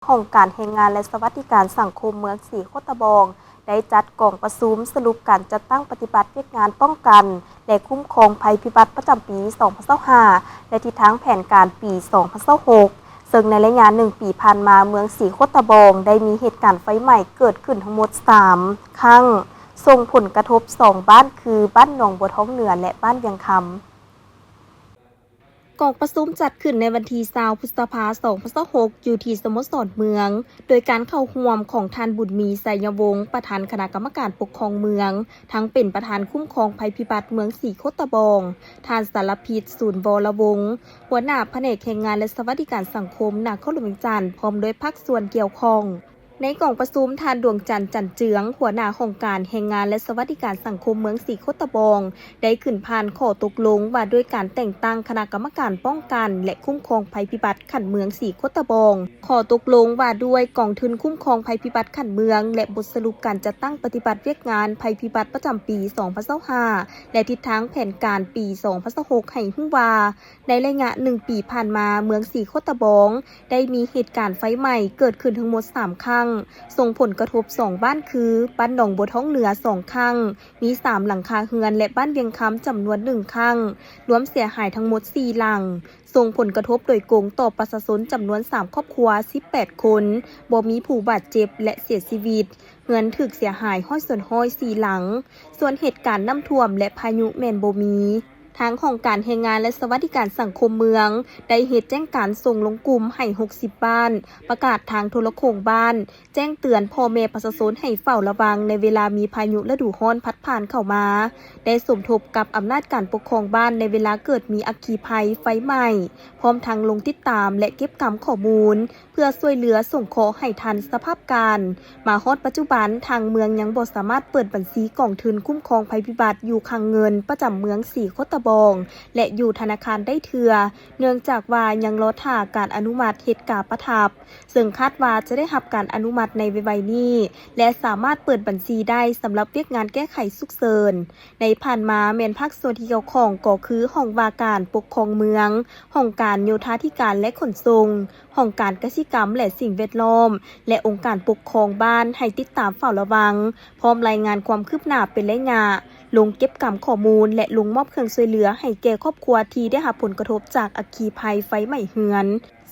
ຫ້ອງການແຮງງານ ແລະ ສະຫວັດດີການສັງຄົມເມືອງສີໂຄດຕະບອງ ໄດ້ຈັດກອງປະຊຸມສະຫຼຸບການຈັດຕັ້ງປະຕິບັດວຽກງານປ້ອງກັນ ແລະ ຄຸ້ມຄອງໄພພິບັດປະຈຳປີສອງພັນຊາວຫ້າ ແລະ ທິດທາງແຜນການປີສອງພັນຊາວຫົກ ເຊິ່ງໃນໄລຍະໜຶ່ງປີຜ່ານມາ ເມືອງສີໂຄດຕະບອງໄດ້ມີເຫດການໄຟໄໝ້ເກີດຂຶ້ນທັງໝົດສາມຄັ້ງ, ສົ່ງຜົນກະທົບສອງບ້ານ ຄື ບ້ານໜອງບົວທອງເໜືອ ແລະ ບ້ານວຽງຄຳ. ກອງປະຊຸມຈັດຂຶ້ນໃນວັນທີຊາວ ພຶດສະພາ ສອງພັນຊາວຫົກ ຢູ່ທີ່ສະໂມສອນເມືອງ ໂດຍການເຂົ້າຮ່ວມຂອງທ່ານ ບຸນມີ ໄຊຍະວົງ ປະທານຄະນະກຳມະການປົກຄອງເມືອງ, ທັງເປັນປະທານຄຸ້ມຄອງໄພພິບັດເມືອງສີໂຄດຕະບອງ, ທ່ານ ສາລະພິດ ສູນວໍລະວົງ ຫົວໜ້າພະແນກແຮງງານ ແລະ ສະຫວັດດີການສັງຄົມ ນະຄອນຫຼວງວຽງຈັນ ພ້ອມດ້ວຍພາກສ່ວນກ່ຽວຂ້ອງ. ໃນກອງປະຊຸມ, ທ່ານ ດວງຈັນ ຈັນເຈືອງ ຫົວໜ້າຫ້ອງການແຮງງານ ແລະ ສະຫວັດດີການສັງຄົມເມືອງສີໂຄດຕະບອງ ໄດ້ຂຶ້ນຜ່ານຂໍ້ຕົກລົງວ່າດ້ວຍການແຕ່ງຕັ້ງຄະນະກຳມະການປ້ອງກັນ ແລະ ຄຸ້ມຄອງໄພພິບັດຂັ້ນເມືອງສີໂຄດຕະບອງ, ຂໍ້ຕົກລົງວ່າດ້ວຍກອງທຶນຄຸ້ມຄອງໄພພິບັດຂັ້ນເມືອງ ແລະ ບົດສະຫຼຸບການຈັດຕັ້ງປະຕິບັດວຽກງານໄພພິບັດປະຈຳປີສອງພັນຊາວຫ້າ ແລະ ທິດທາງແຜນການປີສອງພັນຊາວຫົກ ໃຫ້ຮູ້ວ່າ ໃນໄລຍະໜຶ່ງປີຜ່ານມາ, ເມືອງສີໂຄດຕະບອງ ໄດ້ມີເຫດການໄຟໄໝ້ເກີດຂຶ້ນທັງໝົດສາມຄັ້ງ, ສົ່ງຜົນກະທົບສອງບ້ານ ຄື ບ້ານໜອງບົວທອງເໜືອສອງຄັ້ງ, ມີສາມຫຼັງຄາເຮືອນ ແລະ ບ້ານວຽງຄຳຈຳນວນໜຶ່ງຄັ້ງ, ລວມເສຍຫາຍທັງໝົດສີ່ຫຼັງ, ສົ່ງຜົນກະທົບໂດຍກົງຕໍ່ປະຊາຊົນຈຳນວນສາມຄອບຄົວ ສິບແປດຄົນ, ບໍ່ມີຜູ້ບາດເຈັບ ແລະ ເສຍຊີວິດ, ເຮືອນຖືກເສຍຫາຍຮ້ອຍສ່ວນຮ້ອຍສີ່ຫຼັງ, ສ່ວນເຫດການນ້ຳຖ້ວມ ແລະ ພາຍຸແມ່ນບໍ່ມີ. ທາງຫ້ອງການແຮງງານ ແລະ ສະຫວັດດີການສັງຄົມເມືອງ ໄດ້ເຮັດແຈ້ງການສົ່ງລົງກຸ່ມໃຫ້ຫົກສິບບ້ານ, ປະກາດທາງໂທລະໂຄ່ງບ້ານ, ແຈ້ງເຕືອນພໍ່ແມ່ປະຊາຊົນໃຫ້ເຝົ້າລະວັງໃນເວລາມີພາຍຸລະດູຮ້ອນພັດຜ່ານເຂົ້າມາ, ໄດ້ສົມທົບກັບອຳນາດການປົກຄອງບ້ານໃນເວລາເກີດມີອັກຄີໄພໄຟໄໝ້, ພ້ອມທັງລົງຕິດຕາມ ແລະ ເກັບກຳຂໍ້ມູນ ເພື່ອຊ່ວຍເຫຼືອສົງເຄາະໃຫ້ທັນສະພາບການ. ມາຮອດປັດຈຸບັນ, ທາງເມືອງຍັງບໍ່ສາມາດເປີດບັນຊີກອງທຶນຄຸ້ມຄອງໄພພິບັດຢູ່ຄັງເງິນປະຈຳເມືອງສີໂຄດຕະບອງ ແລະ ຢູ່ທະນາຄານໄດ້ເທື່ອ, ເນື່ອງຈາກວ່າຍັງລໍຖ້າການອະນຸມັດເຮັດກາປະທັບ, ເຊິ່ງຄາດວ່າຈະໄດ້ຮັບການອະນຸມັດໃນໄວໆນີ້ ແລະ ສາມາດເປີດບັນຊີໄດ້ສຳລັບວຽກງານແກ້ໄຂສຸກເສີນ. ໃນຜ່ານມາແມ່ນພາກສ່ວນທີ່ກ່ຽວຂ້ອງກໍຄື ຫ້ອງວ່າການປົກຄອງເມືອງ, ຫ້ອງການໂຍທາທິການ ແລະ ຂົນສົ່ງ, ຫ້ອງການກະສິກຳ ແລະ ສິ່ງແວດລ້ອມ ແລະ ອົງການປົກຄອງບ້ານໃຫ້ຕິດຕາມເຝົ້າລະວັງ, ພ້ອມລາຍງານຄວາມຄືບໜ້າເປັນໄລຍະ, ລົງເກັບກຳຂໍ້ມູນ ແລະ ລົງມອບເຄື່ອງຊ່ວຍເຫຼືອໃຫ້ແກ່ຄອບຄົວທີ່ໄດ້ຮັບຜົນກະທົບຈາກອັກຄີໄພໄຟໄໝ້ເຮືອນ.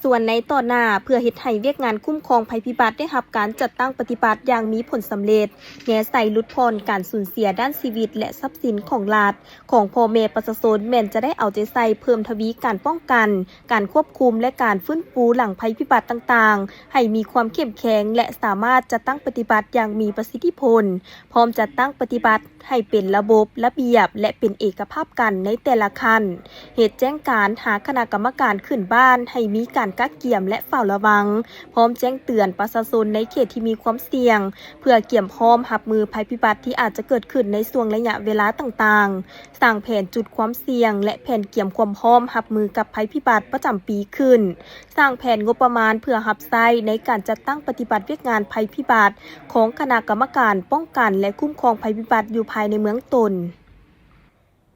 ສ່ວນໃນຕໍ່ໜ້າ, ເພື່ອເຮັດໃຫ້ວຽກງານຄຸ້ມຄອງໄພພິບັດໄດ້ຮັບການຈັດຕັ້ງປະຕິບັດຢ່າງມີຜົນສຳເລັດ, ແນໃສ່ຫຼຸດຜ່ອນການສູນເສຍດ້ານຊີວິດ ແລະ ຊັບສິນຂອງລັດ, ຂອງພໍ່ແມ່ປະຊາຊົນ ແມ່ນຈະໄດ້ເອົາໃຈໃສ່ເພີ່ມທະວີການປ້ອງກັນ, ການຄວບຄຸມ ແລະ ການຟື້ນຟູຫຼັງໄພພິບັດຕ່າງໆ ໃຫ້ມີຄວາມເຂັ້ມແຂງ ແລະ ສາມາດຈັດຕັ້ງປະຕິບັດຢ່າງມີປະສິດທິຜົນ, ພ້ອມຈັດຕັ້ງປະຕິບັດ ໃຫ້ເປັນລະບົບ, ລະບຽບ ແລະ ເປັນເອກະພາບກັນໃນແຕ່ລະຂັ້ນ, ເຮັດແຈ້ງການຫາຄະນະກຳມະການຂຶ້ນບ້ານໃຫ້ມີການກະກຽມ ແລະ ເຝົ້າລະວັງ, ພ້ອມແຈ້ງເຕືອນປະຊາຊົນໃນເຂດທີ່ມີຄວາມສ່ຽງ ເພື່ອກຽມພ້ອມຮັບມືໄພພິບັດທີ່ອາດຈະເກີດຂຶ້ນໃນຊ່ວງໄລຍະເວລາຕ່າງໆ, ສ້າງແຜນຈຸດຄວາມສ່ຽງ ແລະ ແຜນກຽມຄວາມພ້ອມຮັບມືກັບໄພພິບັດປະຈຳປີຂຶ້ນ. ສ້າງແຜນງົບປະມານເພື່ອຮັບໃຊ້ໃນການຈັດຕັ້ງປະຕິບັດວຽກງານໄພພິບັດຂອງຄະນະກຳມະການປ້ອງກັນ ແລະ ຄຸ້ມຄອງໄພພິບັດຢູ່ພາຍໃນເມືອງຕົນ.